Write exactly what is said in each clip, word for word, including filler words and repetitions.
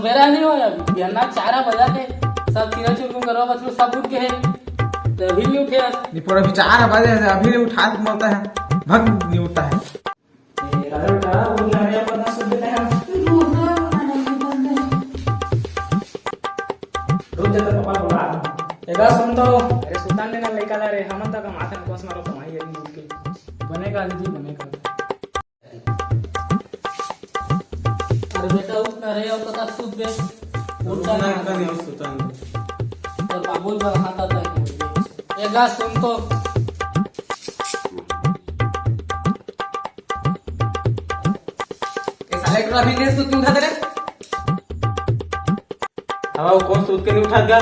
तेरा नहीं होय अभी, बिहन्ना चार बजा के सब चिरई चुरमुन गरवा बछरू सब उठ गे हे, त अभी नहीं उठे हस। नहीं, पर अभी चार बजे हे, अभी नहीं उठा के बोलता है, भग नहीं उठता है। ए, राजा बेटा, वो नरिया पन्ना सुन लेते हैं। रुक जा, तेरे पापा बुला। एगा सुन तो। अरे सुल्तान देना लइका ला रे, हमन तक हम आथन कोस मारो कमाई अभी मिल के। बनेगा दीदी, बनेगा। अरे बेटा, उठ ना रे, अउ कतक सुत बे। उठ ना, ना। एकदम नहीं सुता नहीं। तोर बाबू ल हाथ आता है। एगा सुन तो। ए साले, एकरा अभी के सुत के उठा दे रे। हवा, वो कोन सुत के नहीं उठा गा?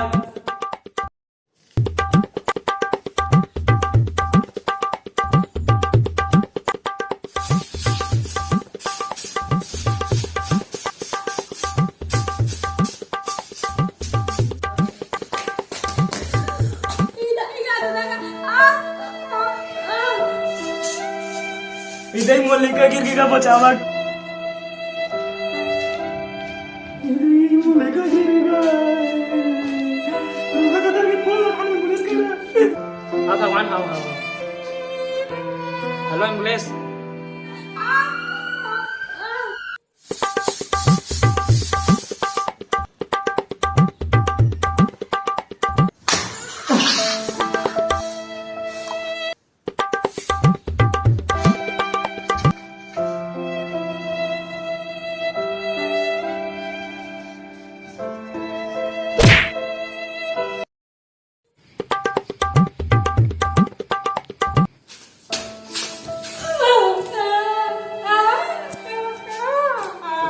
इधर मोर लइका गिर गिरा बचावा। हाँ भगवान, हाँ, हाँ, हाँ। Hello ambulance.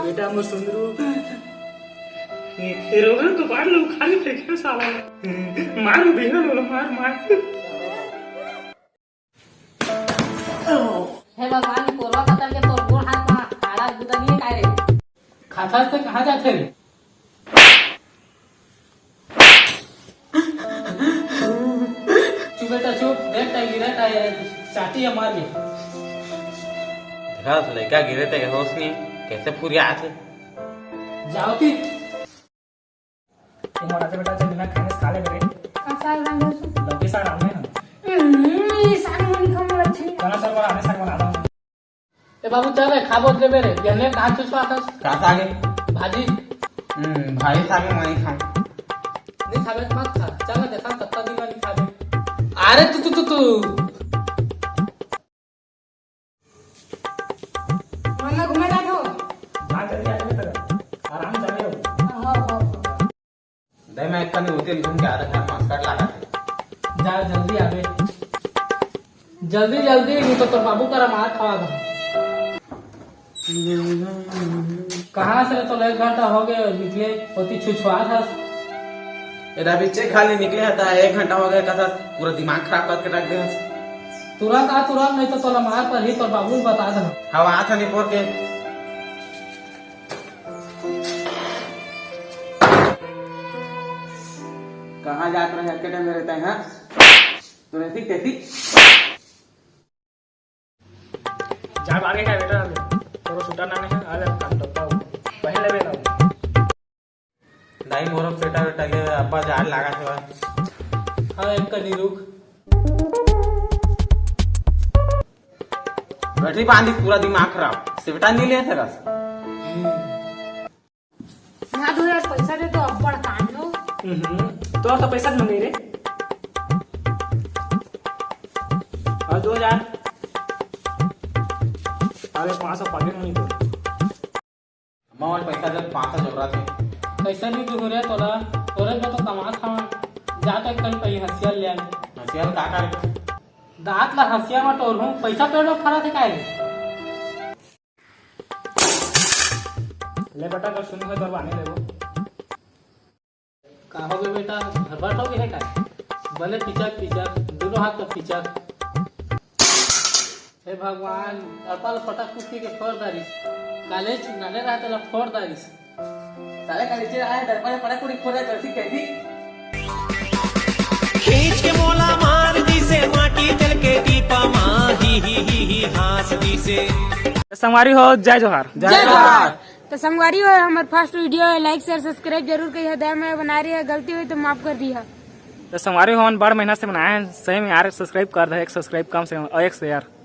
बेटा मोर सुंदरू, ये रोगन तो बाहर लोग खाली फेंके साला। मार बेटा लोग, मार, मार। हे भगवान, कोरवा कतर के तोर गोड़ हाथ मा आड़ा गुदा नहीं काय रे? खाथस ते कहाँ जाथे रे? चुप बेटा चुप, देख ता गिरा ता चाटी है मार के। देखा लइका गिरे ते होश नहीं, कैसे फुरिया आथे। जाओ ती। ए मोर राजा बेटा, चल बिना खाने से खा ले रे। का साग रांधे हस? लौकी साग रांधे हन। हम्म, ये साग मन खाऊं अच्छा नहीं। चला सर, बना दे, साग बना दो। ए बाबू, चल रे, खा बोल देबे रे। बिहने कहाँ छुछुआथस? का साग है? भाजी। हम्म, भाजी साग मैं नहीं खाऊं। नहीं खाबे त मत खा। चल ना, देखा कत्ता दिन नहीं खाबे। अरे तू, तू, तू, तू। मन ला घूमे जात हो? जा जल्दी आ जाबे त आराम जाबे हो। हाँ, हाँ, हाँ। दे मैं एक कनी होटल घूम के आधा घर मास्टर लागा थे। जा जल्दी आबे। जल्दी, जल्दी, नहीं तो तोर बाबू करा मार खवा दो। कहाँ से तो एक घंटा हो गया निकले, होती छुछुआथस। एदा बीचे खाली निकले हता, एक घंटा हो गया, कथा पूरा दिमाग खराब करके रख दे हस। तुरंत आ, तुरंत, नहीं तो तोला मार पर ही तोर बाबू बता दे। हवा आथन निपोर के। कहाँ जात रहे अतके टाइम में रहता है, हाँ? तो रहती कैसी? जा भागे का बेटा, तोरो छुट्टा नाने है, आ जा काम तो पाओ। पहले बेला। दाई मोरो बेटा बेटा के अब्बा जाड़ लागा थे। हाँ, एक कनी रुक। गठी बांधी पूरा दिमाग खराब। सेवटा नहीं ले सकस। ना दो यार, पैसा दे तो अब्बड़ कान लो। हम्म, तो और तो पैसा नहीं रे। और दो हजार। अरे पाँच सौ पॉकेट मनी तो। अम्मा, मोर पैसा दे, पाँच सौ जरूरत है। पैसा नहीं दूँ रे तोला, तोरे को तो कमा खावा। जा तो कल पहले हसिया ले आ। हसिया का कर? दांत ला हसिया में टोर हूँ, पैसा पेड़ में फरा थे काहे? ले बेटा, अगर सुनी हो तो आने लेबो। का हो गए बेटा, घबराहट हो गई है का? बने पिचक पिचक, दोनों हाथ में पिचक। हे भगवान, अड़पा ल फटक कुटकी के फोड़ डारिस। कालेज नाले रहते ला फोड़ डारिस। साले कालेज आए, दरपा ल फटक कुटकी फोड़ डारिस, कैसी? खींच के मोला मार दिसे, माटी चल के टीपा मा, ही, ही, ही, ही, हाँस दिसे। संगवारी हो, जय जोहार। जय जोहार। संगवारी हो, हमर फर्स्ट वीडियो है, लाइक शेयर सब्सक्राइब जरूर करिहा। दया में बना रही है, गलती हुई तो माफ कर दिहा। तो संगवारी हो, हमन बड़ मेहनत से बनाए हैं, सही में यार, सब्सक्राइब कर दे, एक सब्सक्राइब कम से कम और एक शेयर।